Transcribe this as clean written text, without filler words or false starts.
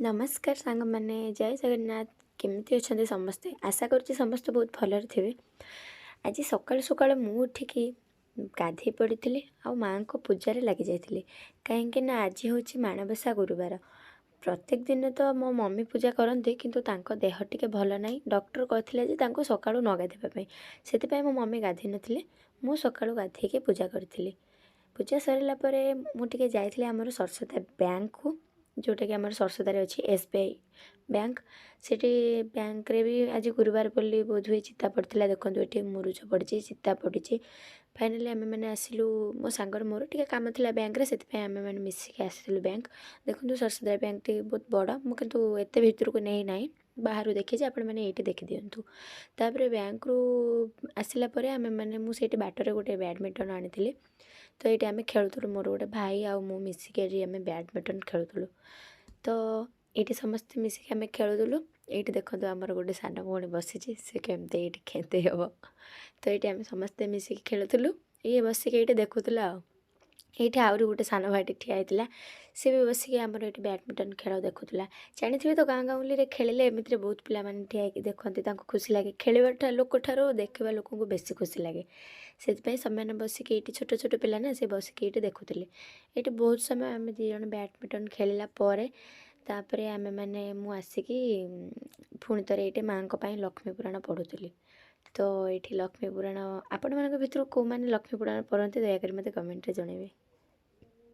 ନମସ୍କାର ସାଙ୍ଗମାନେ, ଜୟ ଜଗନ୍ନାଥ। କେମିତି ଅଛନ୍ତି ସମସ୍ତେ? ଆଶା କରୁଛି ସମସ୍ତେ ବହୁତ ଭଲରେ ଥିବେ। ଆଜି ସକାଳୁ ସକାଳୁ ମୁଁ ଉଠିକି ଗାଧୋଇ ପଡ଼ିଥିଲି ଆଉ ମାଆଙ୍କ ପୂଜାରେ ଲାଗିଯାଇଥିଲି, କାହିଁକି ନା ଆଜି ହେଉଛି ମାଣବସା ଗୁରୁବାର। ପ୍ରତ୍ୟେକ ଦିନ ତ ମୋ ମମି ପୂଜା କରନ୍ତି, କିନ୍ତୁ ତାଙ୍କ ଦେହ ଟିକେ ଭଲ ନାହିଁ। ଡକ୍ଟର କହିଥିଲେ ଯେ ତାଙ୍କୁ ସକାଳୁ ନ ଗାଧୋଇବା ପାଇଁ, ସେଥିପାଇଁ ମୋ ମମି ଗାଧୋଇ ନଥିଲେ। ମୁଁ ସକାଳୁ ଗାଧୋଇକି ପୂଜା କରିଥିଲି। ପୂଜା ସରିଲା ପରେ ମୁଁ ଟିକେ ଯାଇଥିଲି ଆମର ସରସ୍ୱତୀ ବ୍ୟାଙ୍କକୁ, ଯେଉଁଟାକି ଆମର ସରସଦାରେ ଅଛି ଏସ୍ ବି I bank. ସେଠି ବ୍ୟାଙ୍କରେ ବି ଆଜି ଗୁରୁବାର ବୋଲି ବୋଧହୁଏ ଚିତା ପଡ଼ିଥିଲା। ଦେଖନ୍ତୁ, ଏଠି ମୁରୁଜ ପଡ଼ିଛି, ଚିତା ପଡ଼ିଛି। ଫାଇନାଲି ଆମେମାନେ ଆସିଲୁ। ମୋ ସାଙ୍ଗର ମୋର ଟିକେ କାମ ଥିଲା ବ୍ୟାଙ୍କରେ, ସେଥିପାଇଁ ଆମେମାନେ ମିଶିକି ଆସିଥିଲୁ ବ୍ୟାଙ୍କ। ଦେଖନ୍ତୁ, ସରସଦା ବ୍ୟାଙ୍କଟି ବହୁତ ବଡ଼। ମୁଁ କିନ୍ତୁ ଏତେ ଭିତରକୁ ନେଇନାହିଁ, ବାହାରୁ ଦେଖିଛି। ଆପଣମାନେ ଏଇଠି ଦେଖିଦିଅନ୍ତୁ। ତାପରେ ବ୍ୟାଙ୍କରୁ ଆସିଲା ପରେ ଆମେମାନେ, ମୁଁ ସେଇଠି ବାଟରେ ଗୋଟେ ବ୍ୟାଡ଼ମିଣ୍ଟନ ଆଣିଥିଲି, ତ ଏଇଠି ଆମେ ଖେଳୁଥିଲୁ। ମୋର ଗୋଟେ ଭାଇ ଆଉ ମୁଁ ମିଶିକି ଆଜି ଆମେ ବ୍ୟାଡ଼ମିଣ୍ଟନ ଖେଳୁଥିଲୁ। ତ ଏଇଠି ସମସ୍ତେ ମିଶିକି ଆମେ ଖେଳୁଥିଲୁ। ଏଇଠି ଦେଖନ୍ତୁ, ଆମର ଗୋଟେ ସାନ ଭଉଣୀ ବସିଛି, ସେ କେମିତି ଏଇଠି ଖେନ୍ତେଇ ହେବ। ତ ଏଇଠି ଆମେ ସମସ୍ତେ ମିଶିକି ଖେଳୁଥିଲୁ, ଇଏ ବସିକି ଏଇଠି ଦେଖୁଥିଲା। ଆଉ ଏଇଠି ଆହୁରି ଗୋଟେ ସାନ ଭାଇଟେ ଠିଆ ହେଇଥିଲା, ସେ ବି ବସିକି ଆମର ଏଇଠି ବ୍ୟାଡ଼ମିଣ୍ଟନ ଖେଳ ଦେଖୁଥିଲା। ଜାଣିଥିବେ ତ, ଗାଁ ଗାଉଁଲିରେ ଖେଳିଲେ ଏମିତିରେ ବହୁତ ପିଲାମାନେ ଠିଆ ହେଇକି ଦେଖନ୍ତି, ତାଙ୍କୁ ଖୁସି ଲାଗେ। ଖେଳିବା ଲୋକଠାରୁ ଦେଖିବା ଲୋକଙ୍କୁ ବେଶୀ ଖୁସି ଲାଗେ। ସେଥିପାଇଁ ସେମାନେ ବସିକି ଏଇଠି, ଛୋଟ ଛୋଟ ପିଲା ନା, ସେ ବସିକି ଏଇଠି ଦେଖୁଥିଲେ। ଏଇଠି ବହୁତ ସମୟ ଆମେ ଦୁଇ ଜଣ ବ୍ୟାଡ଼ମିଣ୍ଟନ ଖେଳିଲା ପରେ ତାପରେ ଆମେମାନେ, ମୁଁ ଆସିକି ପୁଣି ଥରେ ଏଇଠି ମାଆଙ୍କ ପାଇଁ ଲକ୍ଷ୍ମୀ ପୁରାଣ ପଢ଼ୁଥିଲି। ତ ଏଇଠି ଲକ୍ଷ୍ମୀ ପୁରାଣ, ଆପଣମାନଙ୍କ ଭିତରୁ କେଉଁମାନେ ଲକ୍ଷ୍ମୀ ପୁରାଣ ପଢ଼ନ୍ତି, ଦୟାକରି ମୋତେ କମେଣ୍ଟରେ ଜଣାଇବେ।